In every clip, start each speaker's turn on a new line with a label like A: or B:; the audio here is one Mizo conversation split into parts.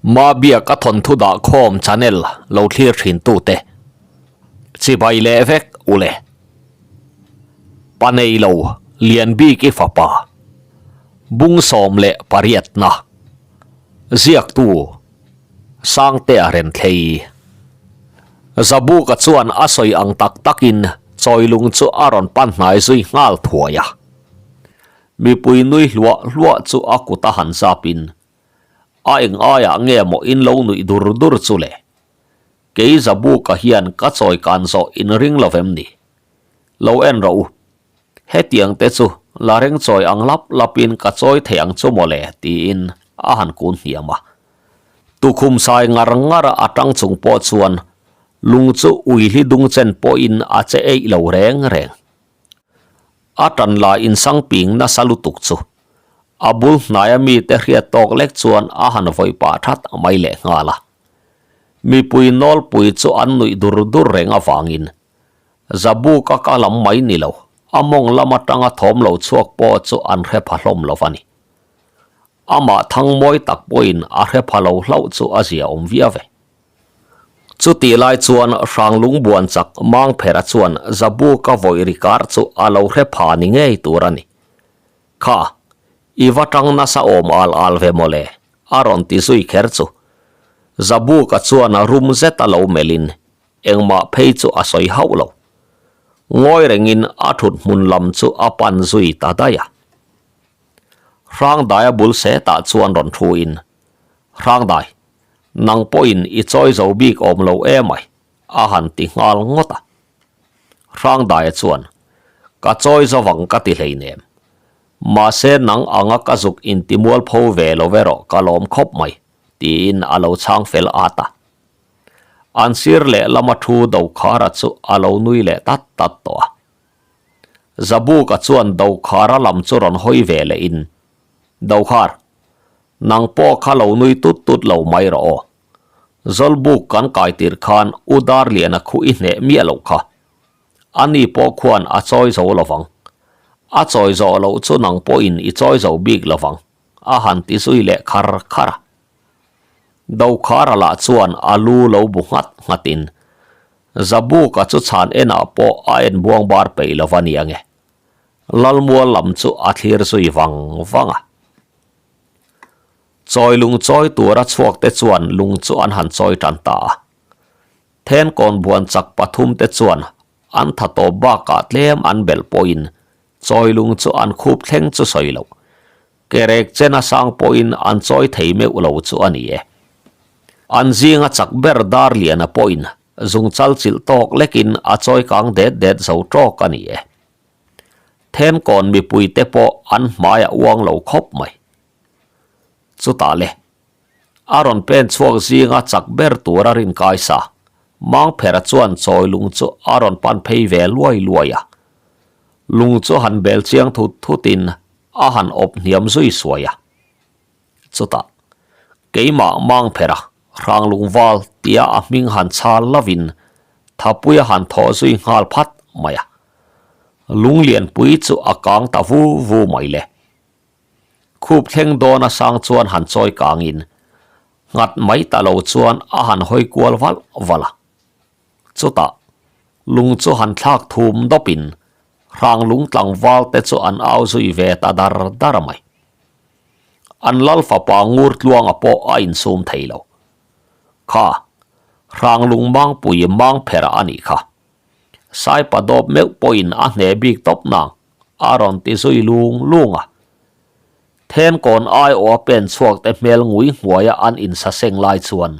A: Mabiak a thawnthu dah khawm channel lo thlir thin tute chibai leh vek ule. Pa nei lo lian bik i fapa bung 18 na ziaktu Sangtea Renthlei. Zabuka chuan a sawi ang tak takin Chawilung chu a rawn pan hnai zui nghal thuai a. Mipui nui hluah hluah chu a kut a han zap in, A eng aiah nge maw in lo nuih dur dur chu le? Kei Zabuka hian ka chawi kan zawh in ring lo vem ni? Lo en rawh u. Hetiang te chu la reng chawi ang lap lap in ka chawi thei ang chu maw le tiin a han kun hniam a. Tukhum sai ngar ngar a atang chung pawh chuan lung chu ui hli dung chen pawhin a che eih lo reng reng. A tan la insang ping nasa lutuk chu a bul hnaia mite hriat tawk lek chuan a han vawi pah that mai leh nghal a. Mipui nawlpui chu an nuih dur dur reng avangin Zabuka ka lam mai ni lo, a mawng lam atanga thawm lo chhuak pawh chu an hre pha hlawm lo a ni. Amah thang mawi tak pawhin a hre pha lo hlauh chu a zia awm viau ve. Chutih lai chuan Hranglung buan chak Mangphera chuan Zabuka vawi ri kar chu a lo hre pha ni ngei tur a ni. Kha, i va tang nasa awm al al ve mawle, a rawn ti zui kher chu. Zabuka chuan rum zet a lo melhin engmah phei chu a sawi hauh lo. Ngawi rengin a thut hmun lam chu a pan zui ta daih a. Hrangdaia bul setah chuan rawn thu in, Hrangdai, nang pawhin i chawi zo bik awm lo emai, a han ti nghal ngawt a. Hrangdaia chuan, Ka chawi zo vang ka ti hleinem. Mahse nang anga ka zuk intimual pho ve lo erawh ka lawm khawp mai, tiin a lo chhang fel at a. An sir lehlam a thu Dokhara chu a lo nui leh tat tat tawh a. Zabuka chuan Dokhara lam chu rawn hawi ve leh in, Dokhar, nang pawh kha lo nui tut tut lo mai rawh aw. Zawlbuk kan kai tir khan U Darliana khu i hneh miah loh kha. Ani pawh khuan a chawi zo lovang. A chawi zawh loh chu nang pawhin i chawi zo bik lovang, a han ti zui leh khar khar a. Dokhara lah chuan a lu lo bu nghat nghatin, Zabuka chu chhan enah pawh a en buang bar peih lo va nia nge. Lalmual lam chu a thlir zui vang vang a. Chawi lung chawi tura chhuak te chuan lung chu an han chawi tan ta a. Thenkawn buan chak pathum te chuan an tha tawp bakah tlem an belh pawhin chawi lung chu an khup thleng chu sawi loh. Kerek chena sang pawhin an chawi thei meuh lo chu a ni e. An zinga chak ber dar liana pawhin zungchal chilh tawk lekin a chawi kang det det zo tawk a ni e. Thenkawn mipuite pawh an hmai a uang lo khawp mai. Chutah le, a rawn pen chhuak zinga chak ber tura rinkai sa, Mangphera chuan chawi lung chu a rawn pan phei ve luai luai a. Lung chu han bel chiang thut thutin a han awp hniam zui suai a. Chutah, keimah Mangphera, Hranglungval tia a hming han chhal lovin Thapui a han thawh zui nghal phat mai a. Lunglianpui chu a kang ta vu vu mai le. Khup thleng dawn a sang chuan han chawi kangin nghat mai ta lo chuan a han hawi kual valh valh a. Chutah, lung chu han thlak thum dawpin Hranglung tlangval te chu an au zui ve ta dar dar mai. An lal fapa ngur tluanga pawh a insum thei lo. Kha, Hranglung mangpui mangphera a nih kha. Saipa dawp meuh pawhin a hneh bik tawp nang, a rawn ti zui lung lung a. Thenkawn aiawh a pen chhuak te hmel ngui hnuaia an insaseng lai chuan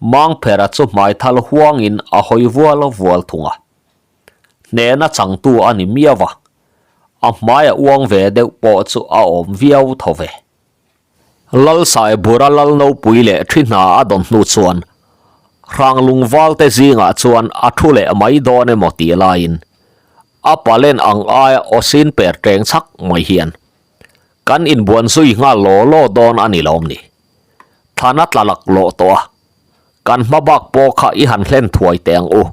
A: Mangphera chu hmaithal huangin a hawi vual vual thung a. Hnehna changtu a ni miau a, a hmaia uang ve deuh pawh chu a awm viau tho ve. Lalsaibura Lalnopui leh thi hna a dawn hnu chuan Hranglungval te zingah chuan a thu leh mai dawn emaw tih laiin a palen ang aia awsin per teng chhak mai hian kan inbuan zui nghal law law dawn a ni lawm ni. Thlan a tla lak lawh tawh a, kan hma bak pawh kha i han hlen thuai teh ang u.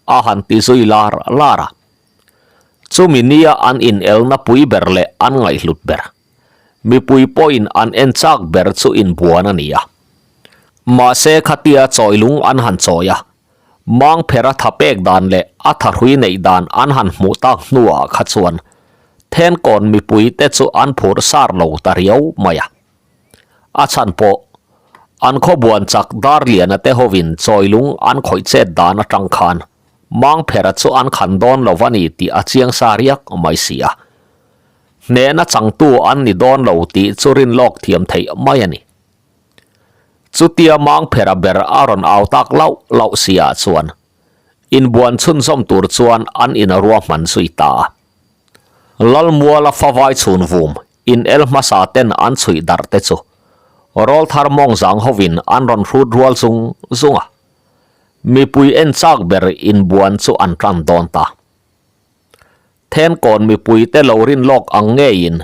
A: A han ti zui lar lar a. Chumi nia an inelna pui ber leh an ngaihhlut ber, mipui pawhin an en chak ber chu inbuan a ni a. Mahse khatia chawi lung an han chawi a, Mangphera tha pek dan leh a thahrui neih dan an han hmuh tak hnuah kha chuan Thenkawn mipui te chu an phur sar lo ta riau mai a. A chhan pawh an khawbuan chak Darliana te hovin chawi lung an khawih chet dan atang khan Mangphera chu an khan dawn lo a ni tih a chiang sa riak mai si a. Hnehna changtu an ni dawn lo tih chu rinlawk thiam theih mai a ni. Chutia Mangphera ber a rawn au tak lauh lauh si ah chuan inbuan chhunzawm tur chuan an in ruahman zui ta a. Lalmuala favai chhun vum in el hmasa ten an chhuih darh te chu rawlthar mawngzang hovin an rawn hrut rual zung zung a. Mipui en chak ber inbuan chu an tan dawn ta. Thenkawn mipuite lo rin lawk ang ngeiin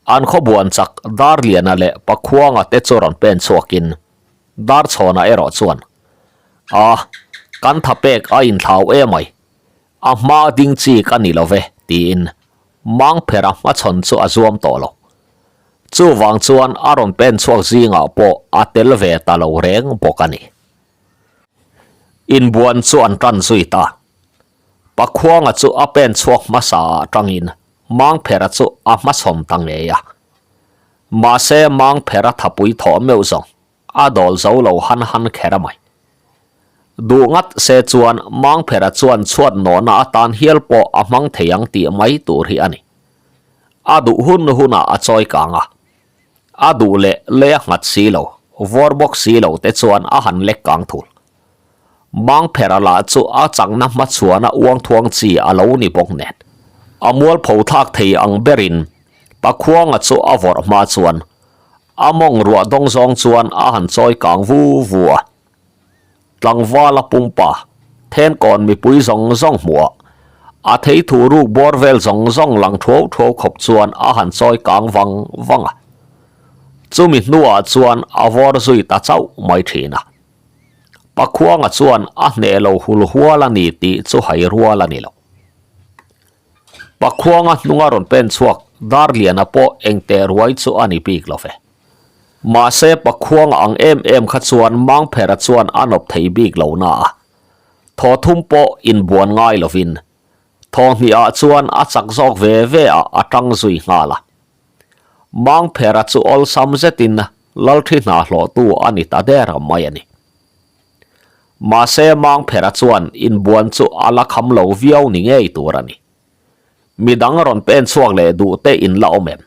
A: an khawbuan chak Darliana leh Pakhuanga te chu rawn pen chhuakin Darchhawna erawh chuan, A, kan tha pek a inthlau emai, a hma ding chi ka ni lo ve, tiin Mangphera hmachhawn chu a zuam tawh lo. Chuvang chuan a rawn pen chhuak zingah pawh a tel ve ta lo reng bawk a ni. Inbuan chu an tan zui ta. Pakhuanga chu a pen chhuak hmasa ah tangin Mangphera chu a hmachhawm ta ngei a. Mahse Mangphera thapui thawh meuh zawng a dawl zo lo han han kher a mai. Duh ngat se chuan Mangphera chuan chhuat nawhna atan hial pawh a hmang thei ang tih mai tur hi a ni. A duh hun hunah a chawi kang a. A duh leh lei a nghat si lo, vawr bawk si lo te chuan a han lek kang thul. Mangphera lah chu a chakna hmachhuana uang thuang chi a lo ni bawk nen. A mualpho thlak thei ang berin Pakhuanga chu a vawrh hma chuan a mawng ruah dawng zawng chuan a han chawi kang vu vu a. Tlangvala pumpa thenkawn mipui zawng zawng hmuhah a thei thu ruk bawr vel zawng zawng lang thuau thuau khawp chuan a han chawi kang vang vang a. Chumi hnuah chuan a vawr zui ta chauh mai thin a. Pakhuanga chuan a hneh lo hul hual a ni tih chu hai rual a ni lo. Pakhuanga hnunga rawn pen chhuak Darliana pawh engteh ruai chu a ni bik lo ve. Mahse Pakhuanga ang em em kha chuan Mangphera chuan a nawp thei bik lo na a. Thaw thum pawh inbuan ngai lovin thaw hnihah chuan a chak zawk ve ve ah a tang zui nghal a. Mangphera chu awlsam zetin Lalthi hna hlawhtu a ni ta der mai a ni. Mahse Mangphera chuan inbuan chu a la kham lo viau ni ngei tur a ni. Midang rawn pen chhuak leh duh te in la awm em?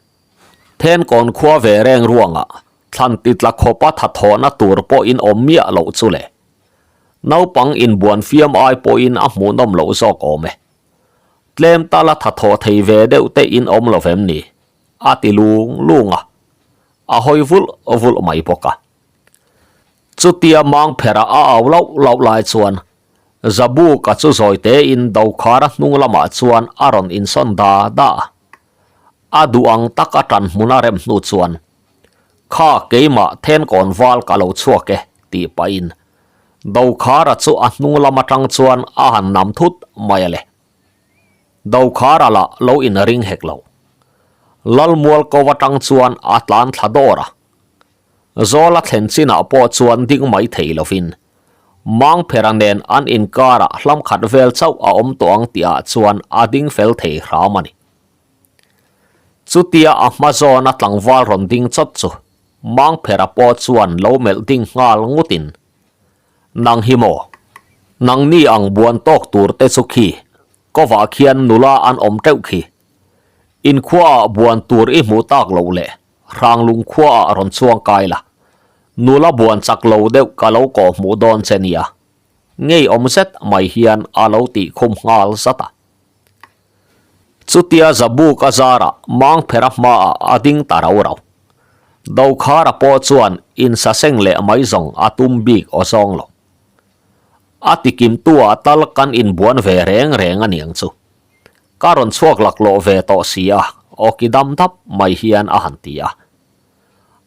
A: Thenkawn khua ve reng ruangah thlan ti tla khawpa tha thawhna tur pawh in awm miah loh chu le. Naupang inbuan fiam ai pawhin a hmuhnawm loh zawk awm e. Tlem tala tha thawh thei ve deuh te in awm lo vem ni? A ti lung lung a, a hawi vulh vulh mai bawk a. Chutia Mangphera a au lauh lauh lai chuan Zabuka chu zawi tein Dokhara hnung lamah chuan a rawn insawn da da a. A duh ang tak a tan hmun a rem hnu chuan, Kha keimah thenkawn val ka lo chhuak e, tih pahin Dokhara chu a hnung lam atang chuan a han nam thut mai a le. Dokhara lah lo in ring hek lo. Lalmual ko atang chuan a tlan thla dawr a. Zawla thlen chinah pawh chuan ding mai thei lovin Mangphera nen an inkarah hlam khat vel chauh a awm tawh ang tihah chuan a ding fel thei hram a ni. Chutia a hma zawna tlangval rawn ding chawt chu Mangphera pawh chuan lo melh ding nghal ngutin, Nang hi maw? Nangni ang buan tawk tur te chu khi, kovah khian nula an awm teuh khi. Inkhuaah buan tur i hmuh tak loh le, Hranglung khuaah rawn chuang kai la, nula buan chak lo deuh ka lo kawh hmuh dawn che nia. Ngeiawm zet mai hian a lo tih khum nghal zat a. Chutia Zabuk a zarah Mangphera hmaah a ding ta rau rau. Dokhara pawh chuan insaseng leh mai zawng a tum bik aw zawng lo. A tikimtuah tal kan inbuan ve reng reng a niang chu. Ka rawn chhuak laklawh ve tawh si a, awki dam dap mai hian a han ti a.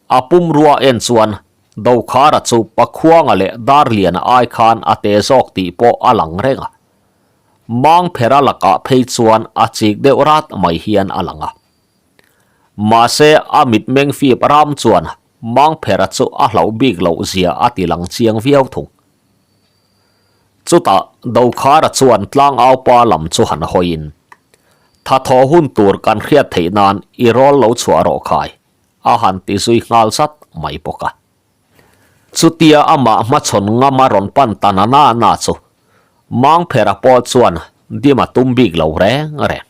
A: A pumrua en chuan Dokhara chu Pakhuanga leh Darliana ai khan a te zawk tih pawh a lang reng a. Mangphera lakah phei chuan a chik deuh rat mai hian a lang a. Mahse a mitmeng fip ram chuan. Mangphera chu a hlauh bik loh zia a ti lang chiang viau thung. Chutah Dokhara chuan tlangaupa lam chu han hawiin, Tha thaw hun tur kan hriat theih nan i rawl lo chhuah rawh khai, a han ti zui nghal zat mai bawk a. Chutia amah hmachhawn ngama rawn pan ta na na na chu Mangphera pawh chuan dim a tum bik lo reng reng.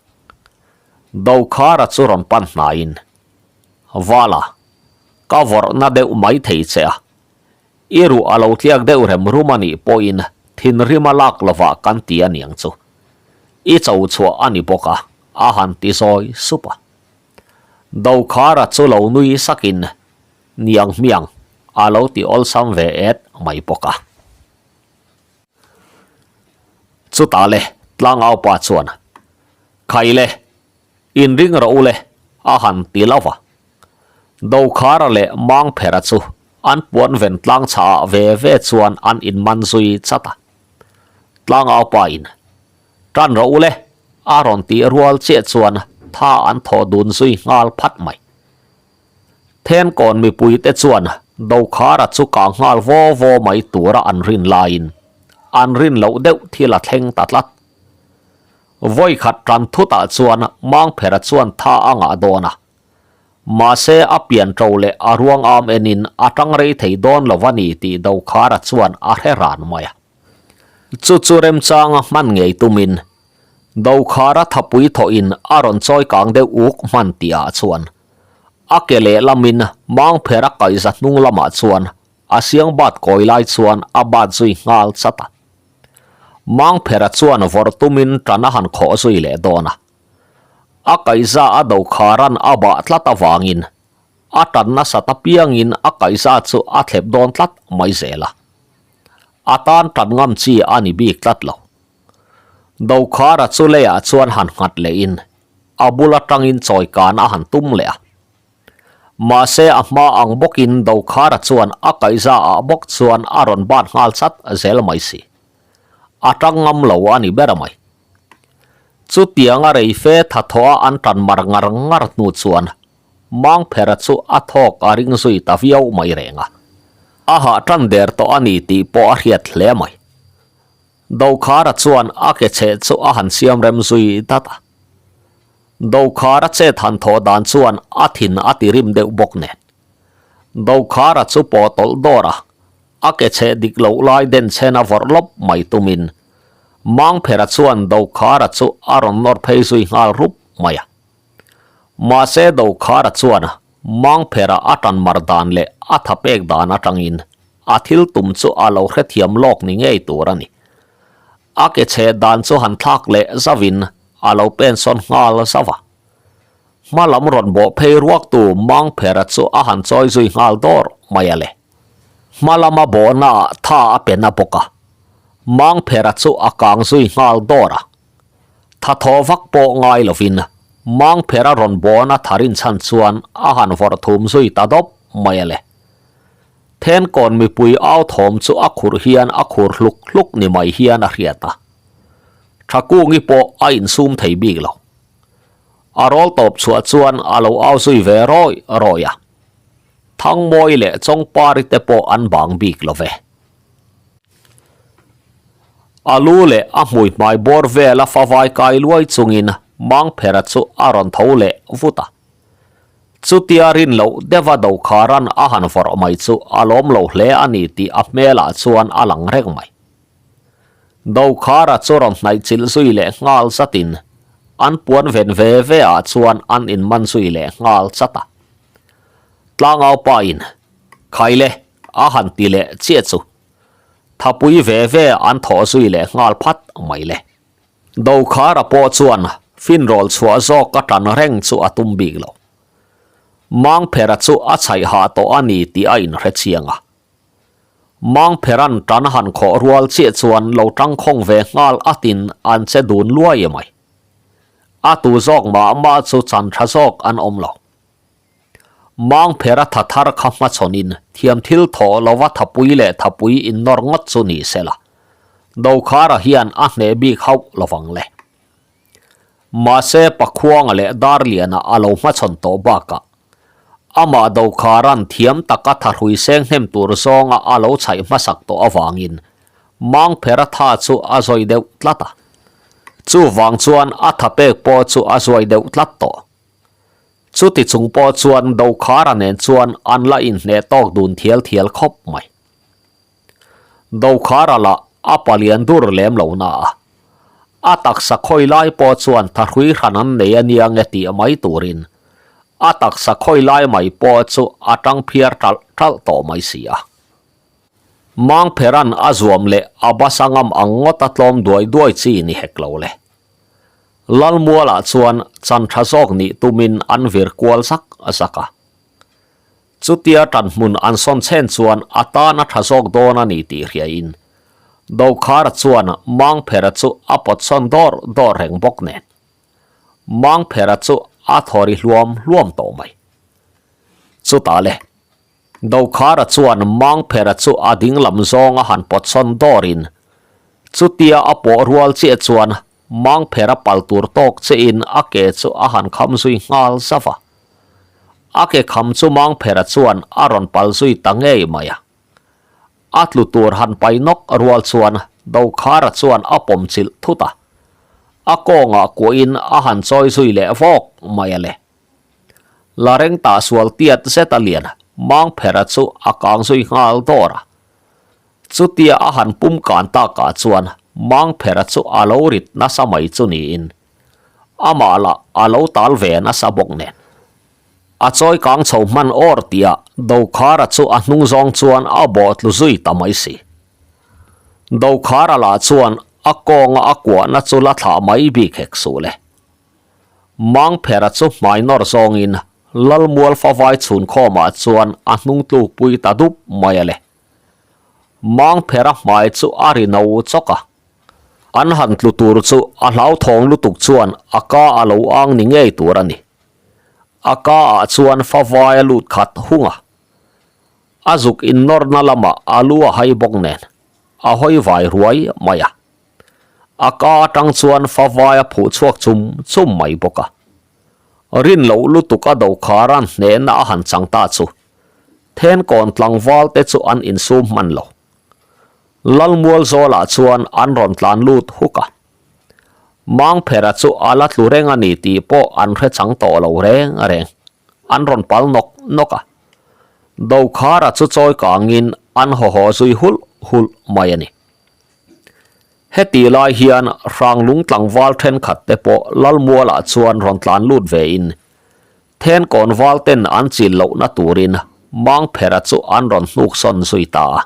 A: Dokhara chu rawn pan hnaiin, Vala, ka vawrhna deuh mai thei che a, i ruh a lo tliak deuh rem rum a nih pawhin thinrim a lak lovah kan ti a niang chu. I cho chhuah a ni bawk a, a han ti zawi sup a. Dokhara chu lo nui sakin Niang hmiang a lo ti awlsam ve et mai bawk a. Chutah le tlangaupa chuan, Khai le, inring rawh u le, a han ti lo va. Dokhara leh Mangphera chu an puan ven tlang chhah ah ve ve chuan an inman zui chat a. Tlangaupa in, Tan rawh u le, a rawn tih rual chiah chuan tha an thawh dun zui nghal phat mai. Thenkawn mipuite chuan Dokhara chu kah nghal vaw vaw mai tura an rin laiin an rin loh deuh thil a thleng ta tlat. Vawikhat tan thutah chuan Mangphera chuan tha a ngah dawn a. Mahse a pian ṭo leh a ruang am enin a ṭang rei thei dawn lo a ni tih Dokhara chuan a hre ran mai a. Chu chu remchanga hman ngei tumin Dokhara thapui thawhin a rawn chawi kang deuh uk hman tihah chuan a ke lehlamin Mangphera kaihza hnung lamah chuan a siang bat kawi lai chuan a bat zui nghal chat a. Mangphera chuan vawrh tumin tan a han khawh zui leh dawn a. A kaihza a Dokharan a bah tlat avangin a tan nasat apiangin a kaihza chu a thlep dawn tlat mai zel a. A tan tan ngam chi a ni bik tlat lo. Dokhara chu leiah chuan han nghat lehin a bul atangin chawi kan a han tum leh a. Mahse a hma ang bawkin Dokhara chuan a kaihza ah bawk chuan a rawn bat nghal chat zel mai si. A tang ngam lo a ni ber mai. Chutianga rei fe tha thawh a an tan mar ngar ngar hnu chuan Mangphera chu a thawk a ring zui ta viau mai reng a. A hah tan der tawh a ni tih pawh a hriat hle mai. Dokhara chuan a ke cheh chu a han siam rem zui dat a. Dokhara chet han thawh dan chuan a thin a ti rim deuh bawk nen. Dokhara chu pawh tawlh dawr a, a ke cheh dik loh lai den chhen a vawrh lawp mai tumin Mangphera chuan Dokhara chu a rawn nawr phei zui nghal rup mai a. Mahse Dokhara chuan Mangphera a tan mar dan leh a tha pek dan atangin a thil tum chu a lo hrethiam lawk ni ngei tur a ni. A ke chhe dan chu han thlak leh zauhin a lo pensawn nghal zauh a. Hma lam rawn bawh phei ruaktu Mangphera chu a han chawi zui nghal dawr mai a le. Hma lama bawhnaah tha a pe na bawk a, Mangphera chu a kang zui nghal dawr a. Tha thaw vak pawh ngai lovin Mangphera rawn bawhna tharin chhan chuan a han vawrh thum zui ta dawp mai a le. Thenkawn mipui au thawm chu a khurh hian a khur hluk hluk ni mai hian a hriat a. Thakungi pawh a insum thei bik lo. A rawl tawp chhuah chuan a lo au zui ve rawi rawi a. Thangmawi leh Chawngpari te pawh an bang bik lo ve. A lu leh a hmui hmai bawr vela favai kai luai chungin Mangphera chu a rawn tho leh vut a. Chutia rin loh deuha Dokharan a han vawrh mai chu a lawm lo hle a ni tih a hmelah chuan a lang reng mai. Dokhara chu rawn hnaih chilh zui leh nghal zatin an puan ven ve ve ah chuan an inman zui leh nghal chat a. Tlangau pa in, Khai le, a han ti leh chiah chu thapui ve ve an thawh zui leh nghal phat mai le. Dokhara pawh chuan finrawl chhuah zawk a tan reng chu a tum bik lo. Mangphera chu a chhaih hah tawh a ni tih a inhre chiang a. Mangphera'n tan han khawh rual chiah chuan lo tangkhawng ve nghal atin an che dun luai mai. A tu zawk mah mah chu chan tha zawk an awm lo. Mangphera tha thar kha hmachhawnin thiam thil thawh lova thapui leh thapui innawr ngawt chu ni sela, Dokhara hian a hneh bik hauh lovang le. Mahse Pakhuanga leh Darliana a lo hmachhawn tawh bakah. Amah Dokhara'n thiam taka thahrui seng hnem tur zawnga a lo chhaih hmasak tawh avangin Mangphera tha chu a zawi deuh tlat a. Chuvang chuan a tha pek pawh chu a zuai deuh tlat tawh. Chuti chung pawh chuan Dokhara nen chuan an la inhneh tawk dun thial thial khawp mai. Dokhara lah a palian dur lem lo na a. A taksa khawi lai pawh chuan thahrui hran an nei a nia nge tih mai turin a taksa khawi lai mai pawh chu a tang phiar ṭalh ṭalh tawh mai si a. Mangpheran a zuam leh a basa ngam ang ngawt a tlawm duai duai chi ni hek lo le. Lalmualah chuan chan ṭha zawk nih tumin an vir kual zak zak a. Chutia ṭanhmun an sawn chhen chuan a tan a ṭha zawk dawn a ni tih hriain Dokhara chuan Mangphera chu a pawt sawn dawr dawr reng bawk nen Mangphera chu a thaw ri hluam hluam tawh mai. Chutah le, Dokhara chuan Mangphera chu a ding lam zawng a han pawt sawn dawrin chutia a pawh rual chiah chuan Mangphera pal tur tawk chiahin a ke chu a han kham zui nghal zauh a. A ke kham chu Mangphera chuan a rawn pal zui ta ngei mai a. A tlu tur han pai nawk rual chuan Dokhara chuan a pawm chilh thut a. A kawngah kuahin a han chawi zui leh vawk mai a le. La reng tah sual tiat zet a lian Mangphera chu a kang zui nghal dawr a. Chutia a han pum kan takah chuan Mangphera chu a lo rit nasa mai chu niin amah lah a lo tal ve nasa bawk nen. A chawi kang chho hman awr tihah Dokhara chu a hnung zawng chuan a bawh tlu zui ta mai si. Dokhara lah chuan a kawnga a kuahna chu la thlah mai bik hek suh le. Mangphera chu hmai nawr zawngin Lalmual favai chhunkhawmah chuan a hnung tlukpui ta dup mai a le. Mangphera hmai chu a ri no chawk a. An han tlu tur chu a hlauthawng lutuk chuan a ka a lo ang ni ngei tur a ni. A ka ah chuan favai a lut khat hung a. A zuk innawrna lamah a lu a hai bawk nen a hawi vai ruai mai a. A ka atang chuan favai a phuh chhuak chum chum mai bawk a. Rin loh lutuk a dokhara'n hnehna a han chang ta chu Thenkawn tlangval te chu an insum hman lo. Lalmual zawlah chuan an rawn tlan lut huk a. Mangphera chu a la tlu reng a ni tih pawh an hre chang tawh lo reng reng. An rawn pal nawk nawk a. Dokhara chu chawi kangin an haw haw zui hulh hulh mai a ni. Heti lai hian Hranglung tlangval thenkhat te pawh Lalmualah chuan rawn tlan lut vein Thenkawn val ten an chil lohna turin Mangphera chu an rawn hnuk sawn zui ta a.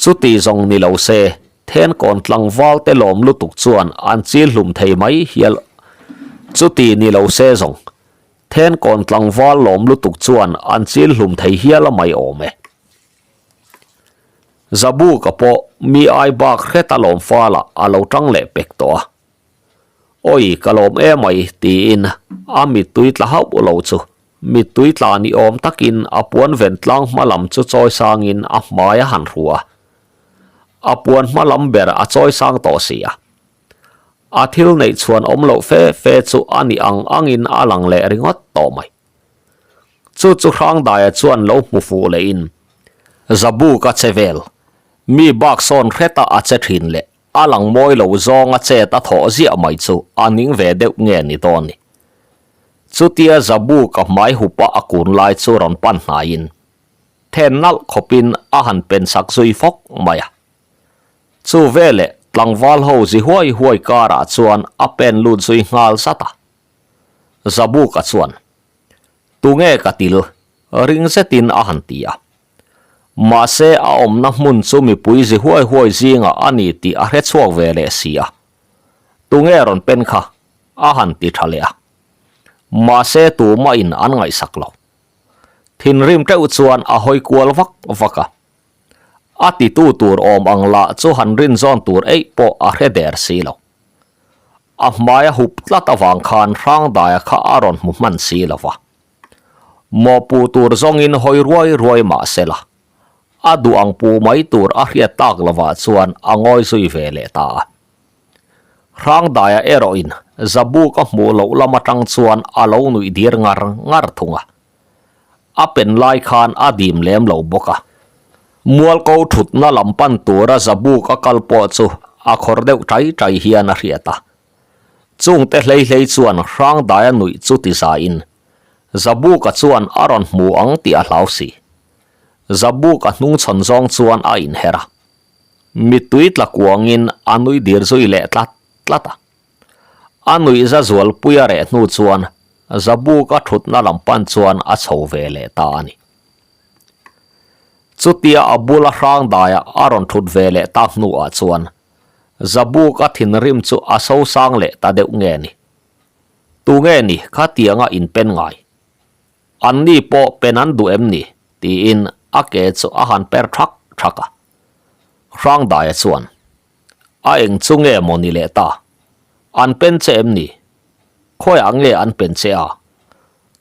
A: Chuti zawng ni lo se, Thenkawn tlangval te lawm lutuk chuan an chil hlum thei mai hial. Chuti ni lo se zawng, Thenkawn tlangval lawm lutuk chuan an chil hlum thei hial a mai awm e. Zabuka pawh mi ai bak hret a lawm falah a lo tang leh pek tawh a. Awi ka lawm emai tiin a mittui tla hauh lo chu mittui tla ni awm takin a puan ven tlang hma lam chu chawi sangin a hmai a han hru a. A puan hma lam ber a chawi sang tawh si a. A thil neih chhuan awm loh fe fe chu a ni ang angin a lang leh ringawt tawh mai. Chu chu Hrangdaia chuan lo hmu fuh lehin Zabu ka che vel, mi bak sawn hreta a che thin leh A lang mawi lo zawnga chet a thawh ziah mai chu a ning ve deuh nge ni dawn ni. Chutia Zabu ka hmai hupa a kun lai chu rawn pan hnaiin then nalh khawpin a han pen sak zui fawk mai a. Chu veleh tlangval ho zi huai huai karah chuan a pen lut zui nghal zat a. Zabuka chuan, Tunge ka til? ring zetin a han ti a. Mahse, a awmna hmun chu mipui zi huai huai zingah a ni tih a hre chhuak ve leh si a. Tunge rawn pen kha? a han ti tha leh a. Mahse, tumahin an ngaihsak lo. Thinrim teuh chuan a hawi kual vak vak a. A titu tur awm ang lah chu han rinzawn tur eih pawh a hre der si lo. A hmai a hup tlat avang khan Hrangdaia kha a rawn hmu hman si lo va. Mawhpuh tur zawngin hawi ruai ruai mah se la, a duh ang puh mai tur a hriat tak lovah chuan a ngawi zui ve leh ta a. Hrangdaia erawhin Zabuk a hmuh loh lam atang chuan a lo nuih dir ngar ngar thung a. A pen lai khan a dim lem lo bawk a. Mualko thutna lam pan tura Zabuk a kal pawh chu a khawr deuh tai tai hian a hriat a. Chungte hlei hlei chuan Hrangdaia nuih chu ti zain Zabuka chuan a rawn hmu ang tih a hlau si. Zabuka hnungchhawn zawng chuan a inher a. Mittui tla kuangin a nui dir zui leh tlat tlat a. A nuih za zualpui a reh hnu chuan Zabuka thutna lam pan chuan a chho ve leh ta a ni. Chutia a bula Hrangdaia a rawn thut ve leh tak hnuah chuan Zabuka thinrim chu a sosang leh ta deuh nge ni? Tunge ni khatianga inpen ngai? Anni pawh pen an duh em ni? tiin a ke chu a han per thak thak a. Hrangdaia chuan, A eng chu nge maw ni leh ta? An pen che em ni? Khawiah nge an pen che a?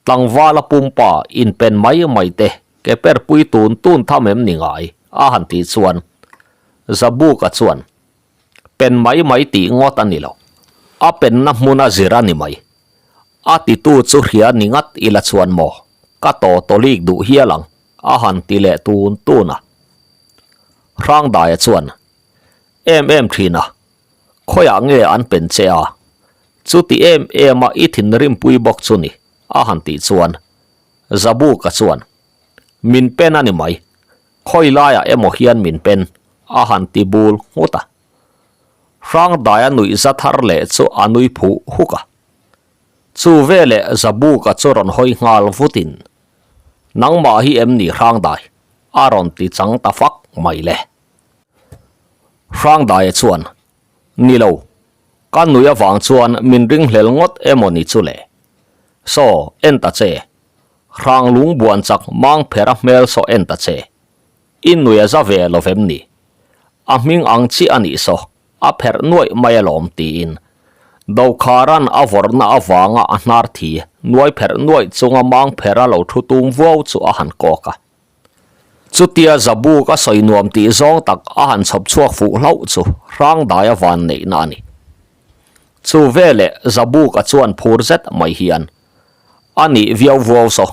A: Tlangvala pumpa inpen mai mai te ke per pui tun tun tham em ni ngai? a han tih chuan Zabuka chuan, Pen mai mai tih ngawt a ni lo. A penna hmun a zir a ni mai. A titu chu hria ni ngat ila chuan maw, ka taw tawlik duh hial ang, a han ti leh tun tun a. Hrangdaia chuan, Em em thin a, khawiah nge an pen che a? Chuti em em a i thinrimpui bawk chu ni, a han tih chuan Zabuka chuan, Min pen a ni mai, khawi laiah emaw hian min pen, a han ti bul nghut a. Hrangdaia nuih za thar leh chu a nui phuh huk a. Chu veleh Zabuka chu rawn hawi nghal vutin, Nangmah hi em ni Hrangdai? a rawn ti chang ta fak mai le. Hrangdaia chuan, Ni lo, ka nui avang chuan min ringhlel ngawt emaw ni chu le? Saw, en ta che. Hrang lung buan chak mang phera hmel saw en ta che. I nui a za ve lo vem ni? A hming ang chiah a nih saw, a pherh nuaih mai alawm tiin Dokharan a vawrhna avanga a hnar thi nuai pherh nuaih chunga mang phera lo thu tum vuau chu a han kawk a. Chutia Zabuk a sawi nuam tih zawng tak a han chhawp chhuak fuh hlauh chu Hrangdaia van neihna a ni. Chu veleh Zabuka chuan phur zet mai hian a nih viau vuau saw.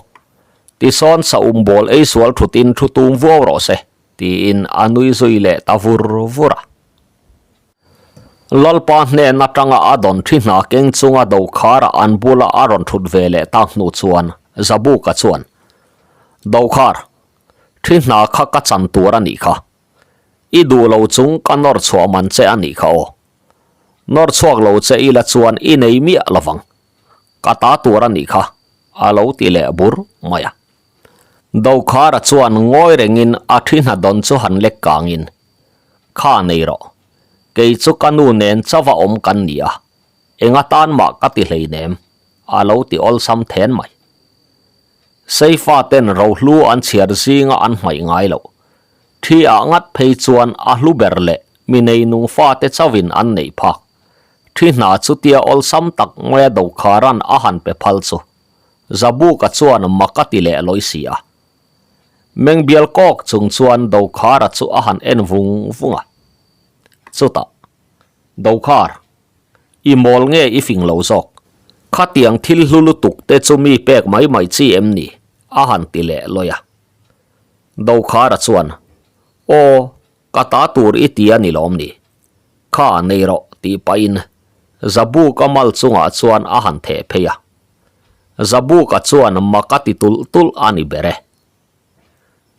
A: Tisawn saum bawl ei sual thutin thu tum vuau rawh se, tiin a nui zui leh ta vur vur a. Lalpa hnen atanga a dawn thi hna keng chunga Dokhara an bula a rawn thut ve leh tak hnu chuan Zabuka chuan, Dokhar, thi hna kha ka chan tur a nih kha. I duh lo chung ka nawr chhuah man che a nih kha aw. Nawr chhuak lo che ila chuan i nei miah lovang. Ka ta tur a nih kha, a lo ti leh bur mai a. Dokhara chuan ngawi rengin a thi hna dawn chu han lek kangin, Kha nei rawh, kei chu ka nu nen chauha awm kan ni a, eng atan mah ka ti hleinem, a lo ti awlsam then mai. Seifa ten rohlu an chhiar zinga an hmaih ngai loh. Thi ah ngat phei chuan a hlu ber leh mi neinung fate chauhin an neih phak. Thi hna chutia awlsam tak maia Dokharan a han pe phal chu Zabuka chuan mak a ti leh lawi si a. Mengbial kawk chung chuan Dokhara chu a han en vung vung a. Chutah, Dokhar, i mawl nge i fing lo zawk? Khatiang thil hlu lutuk te chu mi pek mai mai chi em ni? a han ti leh lawi a. Dokhara chuan, Aw, ka ta tur i ti a ni lawm ni? Kha nei rawh tih pahin Zabuka mal chungah chuan a han theh phei a. Zabuka chuan mak a ti tulh tulh a ni ber e.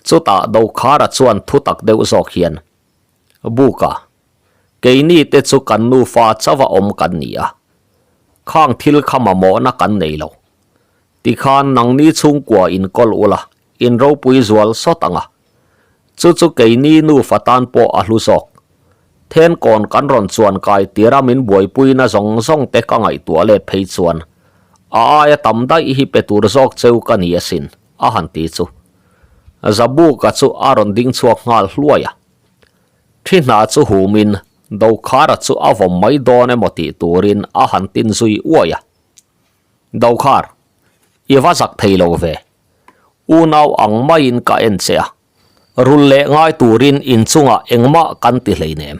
A: Chutah Dokhara chuan thu tak deuh zawk hian, Buka, keini te chu kan nufa chauha awm kan ni a. Khang thil kha mamawhna kan nei lo. Tikhan nangni chhungkua inkawl ula, in ropui zual sawt ang a. Chu chu keini nufa tan pawh a hlu zawk. Thenkawn kan rawn chuan kai tira min buaipuina zawng zawng te ka ngaihtuah let phei chuan a aia tam daih hi pe tur zawk cheu ka ni asin, a han ti chu. Zabuka chu a rawn ding chhuak nghal hluai a. Thi hna chu humin Dokhara chu a vawm mai dawn emaw tih turin a han tin zui uai a. Dokhar, i va zak thei lo ve. Unau ang maiin ka en che a, rul leh ngai turin inchungah engmah kan ti hleinem.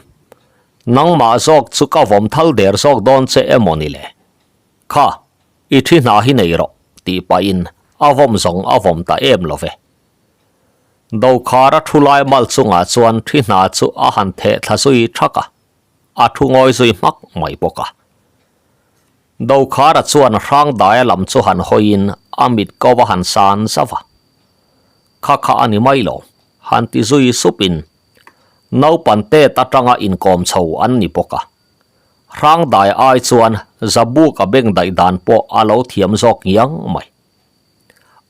A: Nangmah zawk chu ka vawm thal der zawk dawn che emaw ni le? Kha, i thi hna hi nei rawh, tih pahin a vawm zawng a vawm ta em lo ve. Dokhara thu lai mal chungah chuan thi hna chu a han theh thla zui thak a, a thu ngawi zui hmak mai bawk a. Dokhara chuan Hrangdaia lam chu han hawiin a mit ko a han san zauh a. Kha kha a ni mai lo, han ti zui supin naupan tet atanga inkawm chho an ni bawk a. Hrangdaia ai chuan Zabuka beng daih dan pawh a lo thiam zawk ngiang mai.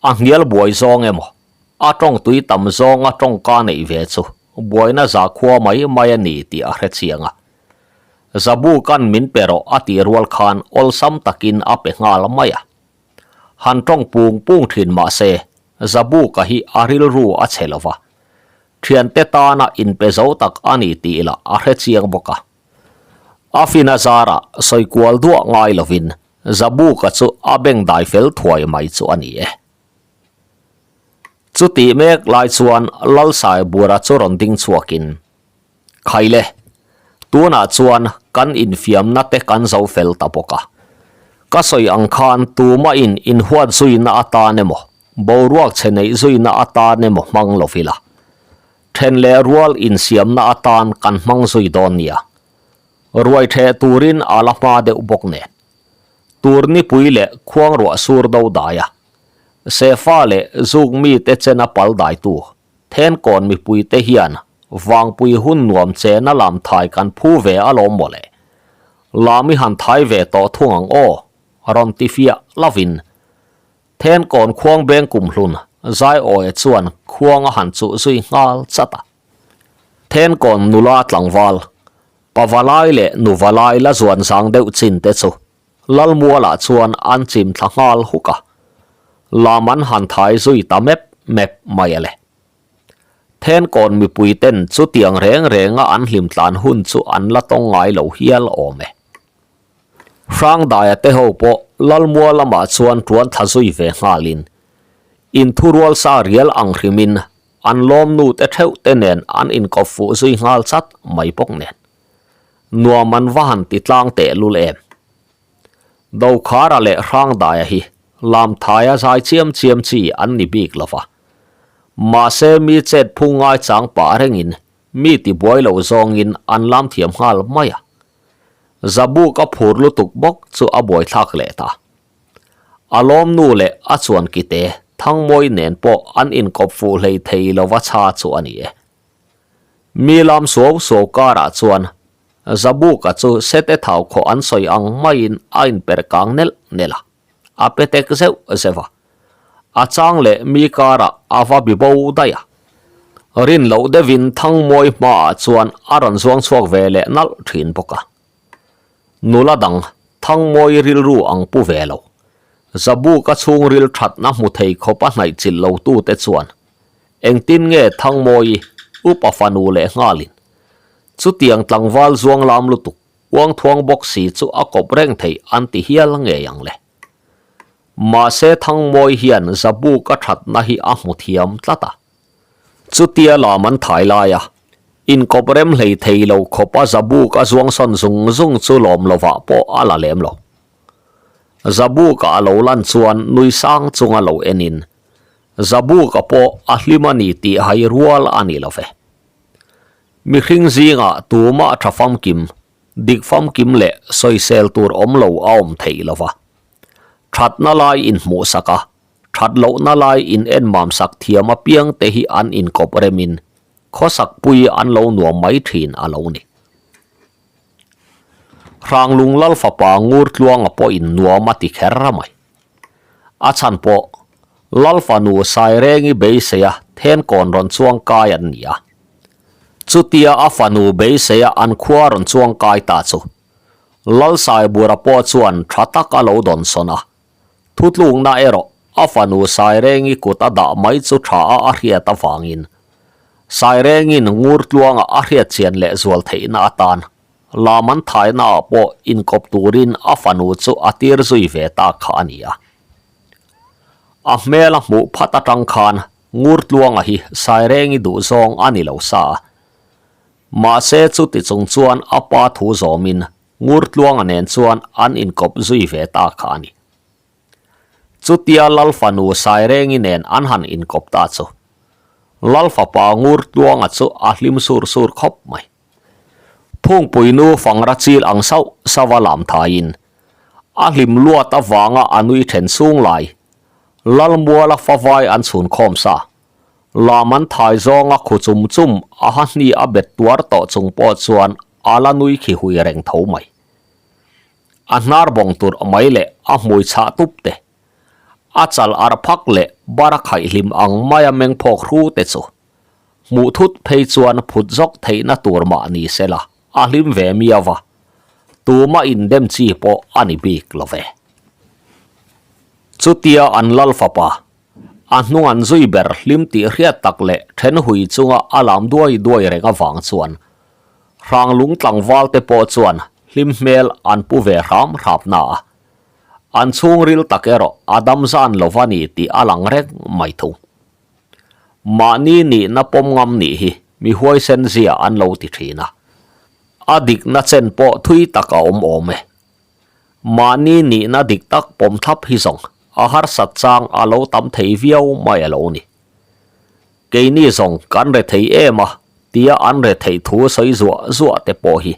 A: A hnial buai zawng emaw, a tawng tui tam zawnga tawngka neih ve chu buaina zakhua mai mai a ni tih a hre chiang a. Zabuka'n min pe rawh a tih rual khan awlsam takin a pe nghal mai a. Han tawng pung pung thin mah se, Zabuka hi a rilru a chhe lo va, thiante tana inpe zo tak a ni tih lah a hre chiang bawk a. A fina zarah sawi kual duah ngai lovin Zabuka chu a beng dai fel thuai mai chu a ni e. Chutih mek lai chuan Lalsaibura chu rawn ding chhuakin, Khaile, tunah chuan kan infiamna te kan zo fel ta bawk a. Ka sawi ang khan tumahin inhuat zuina atan emaw, boruak chhe neih zuina atan emaw hmang lo ila. Then leh rual insiamna atan kan hmang zui dawn nia. Ruai theh turin a la hma deuh bawk nen. Tur nipui leh khuang ruah sur do dai a. Sefa leh zuk mite chena pal daitu Thenkawn mipuite hian vangpui hun nuam chena lam thai kan phu ve alawm mawle. Lam i han thai ve tawh thung ang aw, rawn ti fiah lovin Thenkawn khuang beng kumhlun Zaiawia chuan khuang a han chuh zui nghal chat a. Thenkawn nula tlangval, pavalai leh nuvalai la zuan zang deuh chin te chu Lalmualah chuan an chim thla nghal huk a, lam an han thai zui ta mep mep mai a le. Thenkawn mipui ten chutiang reng renga an hlim tlan hun chu an la tawng ngai lo hial awm e. Hrangdaia te ho pawh Lalmual lamah chuan tuan thla zui ve nghalin, inthurual sa rial ang hrimin an lawmnu te theuh te nen an inkawp fuh zui nghal chat mai bawk nen. Nuam an va han ti tlang teh lul em. Dokhara leh Hrangdaia hi Lamthaia zai chiam chiam chi an ni bik lo va. Mahse mi chet phung ngai chang pah rengin mi ti buai lo zawngin an lam thiam nghal mai a. Zabuk a phur lutuk bawk chu a buaithlak leh ta. A lawmnu leh a chuan kite Thangmawi nen pawh an inkawp fuh hlei thei lova chha chu a ni e. Mi lam suau suau karah chuan Zabuka chu sete thau khawh an sawi ang maiin a inper kang nelh nelh a, a pe tek zeuh zeuh a. A chang leh mi karah a va bi bo daih a. Rin loh deuhin Thangmawi hmaah chuan a rawn zuang chhuak ve leh nalh thin bawk a. Nula dang Thangmawi rilru ang pu ve lo. Zabuka chhungril thatna hmu thei khawp a hnaih chilh lo tute chuan Engtin nge Thangmawi upa fanu leh nghalin chutiang tlangval zuang lam lutuk uangthuang bawk si chu a kawp reng theih an ti hial ngei ang le. Mahse Thangmawi hian Zabuka thatna hi a hmu thiam tlat a. Chutia lam an thai lai a, inkawp rem hlei thei lo khawp a Zabuka zuang sawn zung zung chu lawm lovah pawh a la lem lo. Zabuka a lo lan chuan nui sang chunga lo enin Zabuka pawh a hlim a ni tih hai rual a ni lo ve. Mihring zingah tumah tha famkim, dik famkim leh sawisel tur awm lo a awm theih lo va. Thatna lai inhmuhsak a, that lohna lai in enmamsak thiam apiang te hi an inkawp remin khawsakpui an lo nuam mai thin a lo ni. Hranglung Lal fapa Ngurtluanga pawhin nuam a ti kher mai. A chhan pawh Lal fanu Sairengi beiseia thenkawn rawn chuang kai an ni a. Chutia a fanu beiseia an khua rawn chuang kai ta chu Lal Saibura pawh chuan tha tak a lo dawn sawn a. Thutlukna erawh a fanu Sairengi kut a dah mai chu tha a a hriat avangin Sairengin Ngurtluanga a hriat chian leh zual theihna atan Lam an thaina ah pawh inkawp turin a fanu chu a tir zui ve ta kha a ni a. A hmel a hmuh phat atang khan Ngurtluanga hi Sairengi duhzawng a ni lo sa a. Mahse chuti chung chuan a pa thu zawmin Ngurtluanga nen chuan an inkawp zui ve ta kha a ni. Chutia Lal fanu Sairengi nen an han inkawp ta chu Lal fapa Ngur Tluanga chu a hlim sur sur khawp mai. Phungpui nu fangra chil ang sauh sauh a lam thaiin a hlim luat avanga a nui then sung lai Lalmuala favai an chhun khawm sa. Lam an thai zawnga khu chum chum a ha hni a bet tuar tawh chung pawh chuan a la nui khi hui reng tho mai. A hnar bawng tur mai leh a hmui chhah tup te, a chal ar phak leh bar a khaih hlim ang maia meng phawk hru te chu hmuh thut phei chuan phut zawk theihna tur mah ni se la a hlim ve miau a, tuma indem chi pawh a ni bik lo ve. Chutia an lal fapa, a hnung an zui ber hlim tih hriat tak leh then hui chunga a lam duai duai reng avang chuan Hranglung tlangval te pawh chuan hlim hmel an pu ve hram hrap na a, an chhungril tak erawh a dam zan lo va ni tih a lang reng mai thung. Mahni nihna pawm ngam nih hi mi huaisen zia an lo ti thin a, a dikna chen pawh thui tak a awm awm e. Mahni nihna dik tak pawm thlap hi zawng a harsat chang a lo tam thei viau mai a lo ni. Keini zawng kan re thei em a tia an re theih thu sawi zuah zuah te pawh hi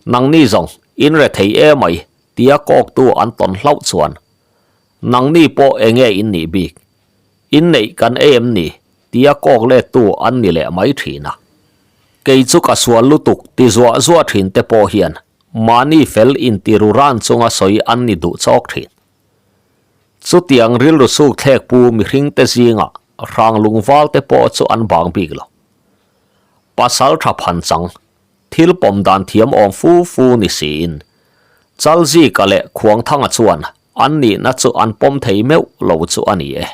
A: nangni zawng in re thei em mai tia kawktu an tawn hlauh chuan nangni pawh enge in nih bik in neih kan ei em ni tia kawk lettu an ni leh mai thin a. Kei chu ka sual lutuk ti zuah zuah thin te pawh hian mahni fel intiru ran chunga sawi an ni duh chawk thin. Chutiang rilru suk thlek pu mihringte zingah hrang lungval te pawh chu an bang bik lo. Pasal tha phan chang, thil pawm dan thiam awm fu fu ni siin, Chalzika leh Khuangthanga chuan an nihna chu an pawm thei meuh lo chu a ni e.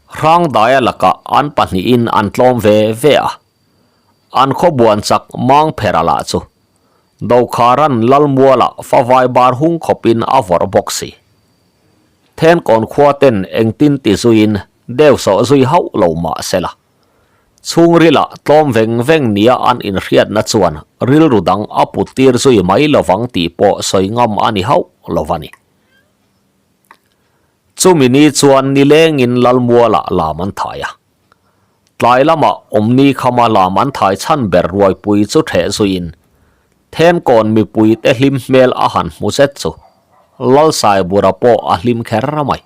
A: Hrangdaia lakah an pahnihin an tlawm ve ve a, an khawbuan chak Mangphera lah chu Dokharan Lalmualah favai bar hung khawpin a vawrh bawk si. Thenkawn khua ten engtin ti zuiin deu sawh zui hauh lo mah se la. Chhungrilah tlawm veng veng nia an inhriatna chuan rilru dang a put tir zui mai lovang tih pawh sawi ngam a ni hauh lo va ni. Chumi ni chuan nilengin Lalmualah lam an thai a. Tlai lamah awmni khama lam an thai chhan ber ruaipui chu ṭheh zuiin Thenkawn mipuite hlim hmel a han hmu zet chu Lalsaibura pawh a hlim kher mai.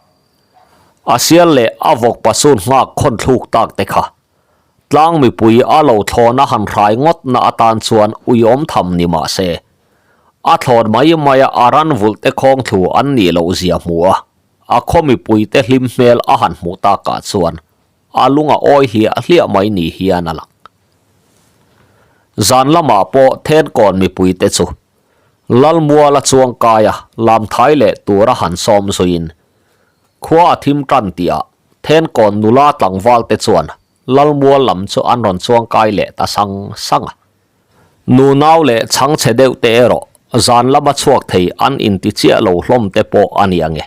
A: A sial leh a vawk pasun nghak khawn thluk tak te kha tlang mipui a lo thlawn a han hrai ngawt na atan chuan uiawm tham ni mah se a thlawn mai maia a ran vulh te khawng thlu an nih loh zia hmu a a khaw mipuite hlim hmel a han hmuh takah chuan a lung a awi hliah hliah mai ni hian a lang. Zan lamah pawh Thenkawn mipuite chu Lalmuala chuangkaia lamthai leh tura han sawm zuiin khua a thim tan tihah Thenkawn nula tlangval te chuan Lalmual lam chu an rawn chuangkai leh ta sang sang a. Nunau leh chhangchhe deuh te erawh zan lama chhuak thei an inti chiah lo hlawm te pawh a ni ange.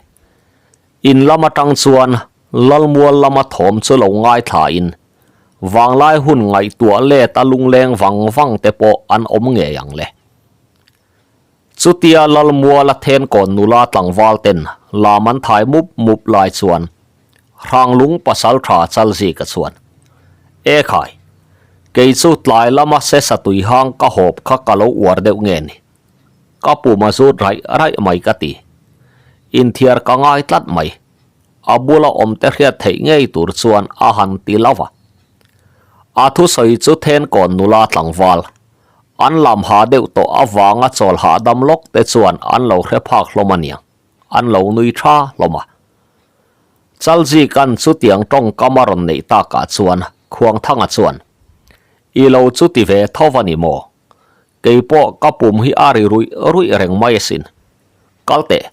A: In lam atang chuan Lalmual lama thawm chu lo ngaithlain vanglai hun ngaihtuah let a lungleng vang vang te pawh an awm ngei ang le. Chutia Lalmuala thenkawn nula tlangval ten lam an thai mup mup lai chuan Hranglung pasaltha Chalzika chuan, E khai, kei chu tlai lama sesa tuihang ka hawp kha ka lo uar deuh nge ni. Ka pum a zut raih raih mai ka ti. Inthiar ka ngai tlat mai. A bula awm te hriat theih ngei tur chuan a han ti lo va. A thusawi chu Thenkawn nula tlangval, an lam ha deuh tawh avanga chawl hahdam lawk te chuan an lo hre phak hlawm a niang, an lo nui tha hlawm a. Chalzikan chutiang tawngkam a rawn neih takah chuan Khuangthanga chuan, I lo chuti ve tho va ni maw? Kei pawh ka pum hi a ri ruih ruih reng mai asin. Kal teh,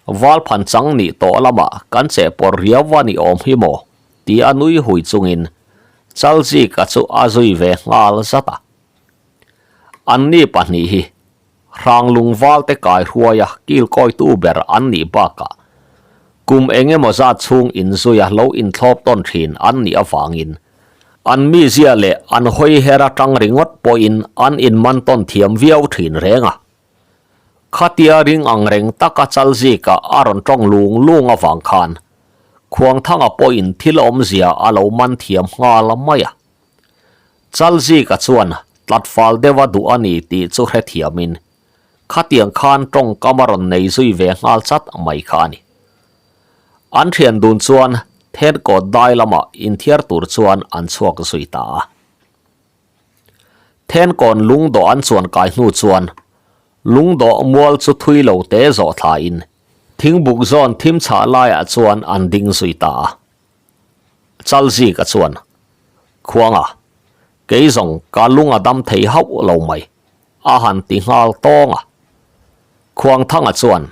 A: val phan chang nih tawh lamah kan che pawr riau a ni awm hi maw? ti a nui hui chungin Chalzika chu a zui ve nghal zat a. Anni pahnih hi Hranglung valte kai hruaia kilkawitu ber an nih bakah kum eng emaw zat chhung inzuia lo inthlawp tawn thin an nih avangin An mizia leh an hawi her atang ringawt pawhin an inman tawn thiam viau thin reng a. Khatia ring ang reng taka Chalzika a rawn tawng lung lung avang khan Khuangthanga pawhin thil awmzia a lo man thiam nghal mai a. Chalzika chuan tlatfal deuha duh a ni tih chu hrethiamin khatiang khan tawngkam a rawn nei zui ve nghal chat mai kha a ni. An thian dun chuan Thenkawt dai lamah inthiar tur chuan an chhuak zui ta a. Thenkawn lungdawh an chuan kai hnu chuan lungdawh mual chu thui lo te zawh thlain thingbuk zawn thim chhah laiah chuan an ding zui ta a. Chalzika chuan, Khuanga, kei zawng ka lung a dam thei hauh lo mai, a han ti nghal tawng a. Khuangthanga chuan,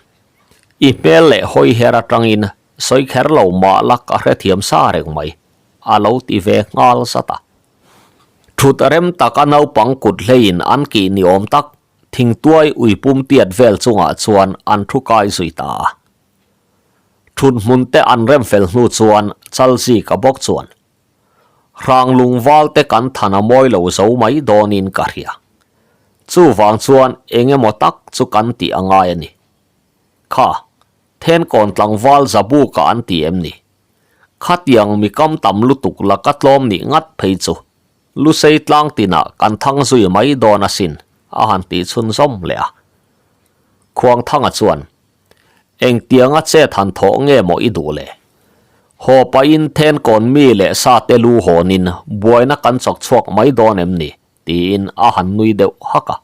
A: I hmel leh hawi her atangin sawi kher lo mah la ka hrethiam sa reng mai, a lo ti ve nghal zat a. Thut rem taka naupang kut hleiin an kih ni awm tak thingtuai uipum tiat vel chungah chuan an thu kai zui ta a. Thut hmun te an rem fel hnu chuan Chalzika bawk chuan, Hrang lungval te kan than a mawi lo zo mai dawnin ka hria. Chuvang chuan eng emaw tak chu kan tih a ngai a ni. Kha, Thenkawn tlangval Zabuka an ti em ni? Khatiang mi kam tam lutuk la ka tlawm nih ngat phei chu Lusei tlang tinah kan thang zui mai dawn asin a han tih chhunzawm leh a. Khuangthanga chuan, Engtianga chet han thawh nge maw i duh le? Haw pahin Thenkawn mi leh sa te lu hawnin buaina kan chawk chhuak mai dawn em ni? tiin a han nui deuh hak a.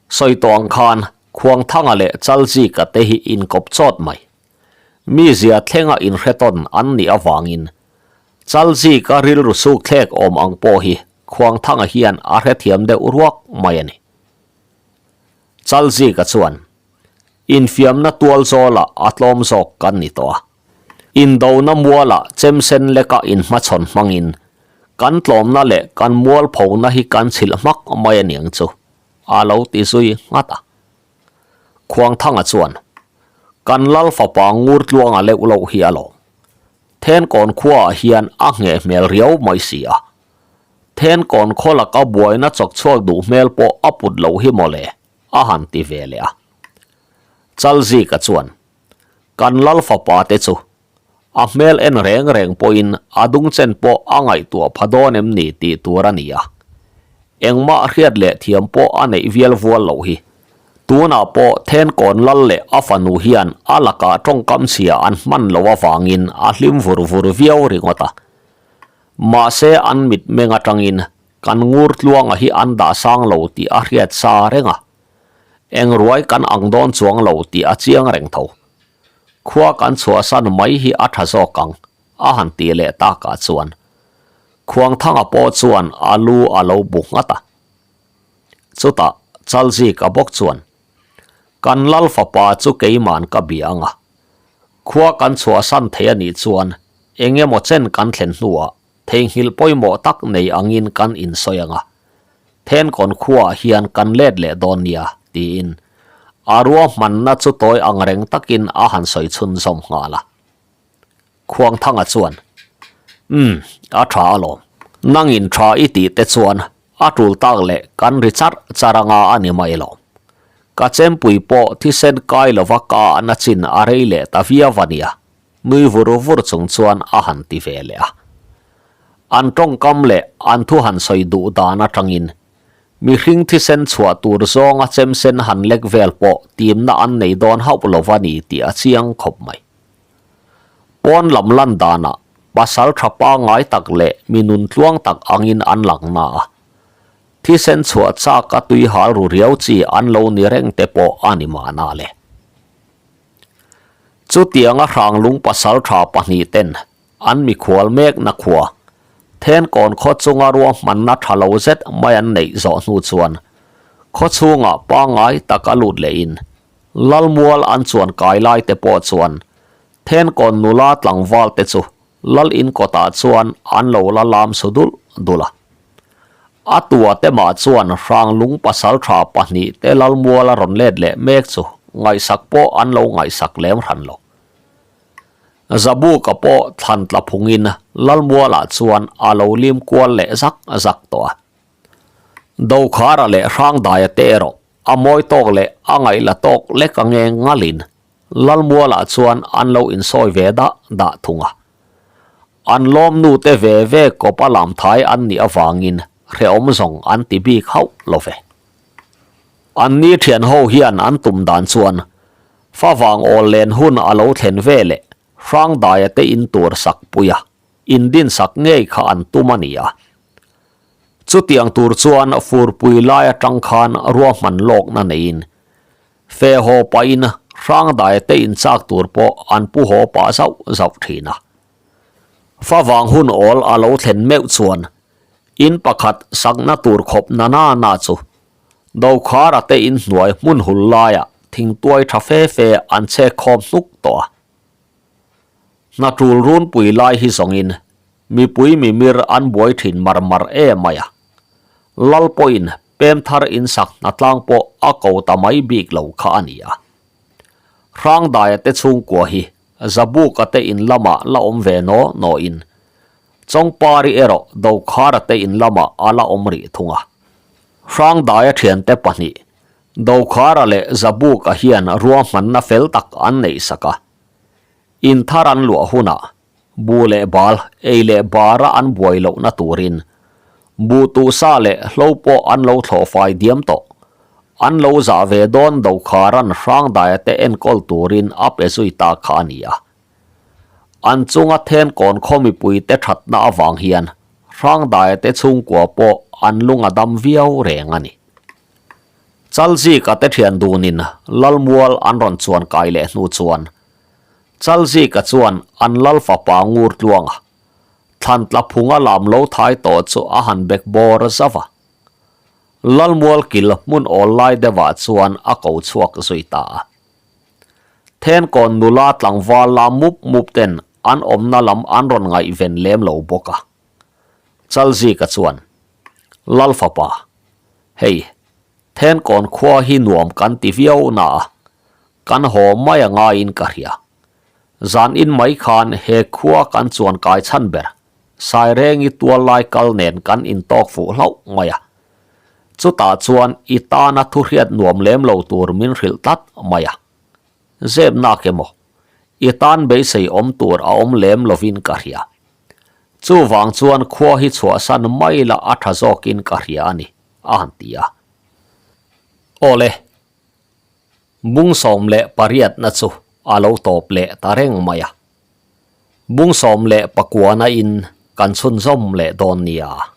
A: Sawi tawh ang khan Khuangthanga leh Chalzika te hi inkawp chawt mai. Mi zia thlenga inhretawn an nih avangin Chalzika rilru suk thlek awm ang pawh hi Khuangthanga hian a hrethiam deuh ruak mai a ni. Chalzika chuan, Infiamna tual zawlah a tlawm zawk kan ni tawh a. Indona mualah chemsen leka inhmachhawn hmangin kan tlawmna leh kan mualphona hi kan chhilh hmak mai a niang chu, a lo ti zui nghat a. Khuangthanga chuan, Kan lal fapa ngur tluanga leuh loh hi a lawm. Thenkawn khuaah hian a ngheh hmel riau mai si a. Thenkawn khaw laka buaina chawk chhuak duh hmel pawh a put loh hi mawle, a han ti ve leh a. Chalzika chuan, Kan lal fapa te chu a hmel en reng reng pawhin a dungchen pawh a ngaihtuah pha dawn em ni tih tur a ni a. Engmah hriat leh thiam pawh a neih vial vual loh hi. Tunah pawh Thenkawn lal leh a fanu hian a lakah tawngkam chhia an hman loh avangin a hlim vur vur viau ringawt a. Mahse an mitmeng atangin kan ngur tluanga hi an dah sang lo tih a hriat sa reng a. Eng ruai kan ang dawn chuang lo tih a chiang reng tho. Khua kan chhuahsan mai hi a tha zawk ang, a han ti leh takah chuan Khuangthanga pawh chuan a lu a lo bu nghat a. Chutah Chalzika bawk chuan, Kan lal fapa chu keiman ka bia ang a, khua kan chhuahsan thei a nih chuan eng emaw chen kan thlen hnuah theihnghilh pawimawh tak nei angin kan insawi ang a, Thenkawn khuaah hian kan let leh dawn nia, tiin a ruahmanna chu tawi ang reng takin a han sawi chhunzawm nghal a. Khuangthanga chuan, Umm, a tha alawm. Nangin tha i tih te chuan a tul tak leh kan ri char char anga a ni mai lo. Ka chempui pawh thisen kai lova ka ahna chin a rei leh ta viau a nia, nui vur vur chung chuan a han ti ve leh a. An tawngkam leh an thu han sawi duh dan atangin mihring thisen chhuah tur zawnga chemsen han lek vel pawh timna an nei dawn hauh lova ni tih a chiang khawp mai. Pawn lam lan danah pasal tha pangngai tak leh mi nun tluang tak angin an lang na a. Thisen chhuah chak a tui hal ru riau chi an lo ni reng te pawh a ni mahna le. Chutianga Hranglung pasal tha pahnihten an mikhual mekna khua Thenkawn khaw chunga ruahmanna tha lo zet mai an neih zawh hnu chuan khaw chhungah pangngai taka lut lehin Lalmual an chuan kai lai te pawh chuan Thenkawn nula tlangval te chu Lal in kawtah chuan an lo la lam su dul dul a. A tua te mah chuan Hranglung pasaltha pahnih te Lalmuala rawn let leh mek chu ngaihsak pawh an lo ngaihsak lem hran lo. Zabuka pawh thlan tla phungin Lalmualah chuan a lo lim kual leh zak zak tawh a. Dokhara leh Hrangdaia te erawh. A mawi tawk leh a ngaih la tawk lek ange ngalin Lalmualah chuan an lo insawi ve dah dah thung a. An lawmnu te ve ve kawp a lam thai an nih avangin hrehawm zawng an ti bik hauh lo ve. An ni thian ho hian an tum dan chuan favang awl len hun a lo thlen ve leh Hrangdaia te in tur sak pui a, in din sak ngei kha an tum a ni a. Chutiang tur chuan furpui lai atang khan ruahman lawkna neiin Fe haw pahin Hrangdaia te inchak tur pawh an pu haw pah zauh zauh thin a. Favang hun awl a lo thlen meuh chuan in pakhat sakna tur khawp na na na chu Dokhara te inhnuai hmun hul laiah thingtuai tha fe fe an chhek khawm hnuk tawh a. Hna tul runpui lai hi zawngin mipui mimir an buai thin mar mar em mai a. Lal pawhin pem thar insak hnatlang pawh a ko ta mai bik lo kha a ni a. Hrangdaia te chhungkua hi Zabuka te in lamah la awm ve naw nawin Chawngpari erawh Dokhara te in lamah a la awm rih thung a. Hrangdaia thiante pahnih Dokhara leh Zabuka hian ruahmanna fel tak an neih sak a. In thar an luah hunah bu leh bal, ei leh bara an buai lohna turin bu tuhsa leh hlo pawh an lo thlawh fai diam tawh. An lo zah ve dawn Dokharan Hrangdaia te enkawl turin a pe zui ta kha a ni a. An chunga Thenkawn khaw mipuite thatna avang hian Hrangdaia te chhungkua pawh an lung a dam viau reng a ni. Chalzika te thian dunin Lalmual an rawn chuan kai leh hnu chuan Chalzika chuan an lal fapa ngur tluanga thlan tla phunga lam lo thai tawh chu a han bek bawr zauh a. Lalmual kil hmun awl lai deuhah chuan a ko chhuak zui ta a. Thenkawn nula tlangval la mup mup ten an awmna lam an rawn ngaihven lem lo bawk a. Chalzika chuan, Lal fapa, hei, Thenkawn khua hi nuam kan ti viau na a, kan haw mai a ngaiin ka hria. Zan in mai khan he khua kan chuan kai chhan ber, Sairengi tual lai kal nen kan intawk fuh hlauh mai a. Chutah chuan i tana thu hriat nuam lem lo tur min hrilh tlat mai a. Zep nak emaw, i tan beisei awm tur a awm lem lovin ka hria. Chuvang chuan khua hi chhuahsan mai la a tha zawkin ka hria a ni, a han ti a. Awle, bung 18na chu a lo tawp leh ta reng mai a. Bung 19na in kan chhunzawm leh dawn nia.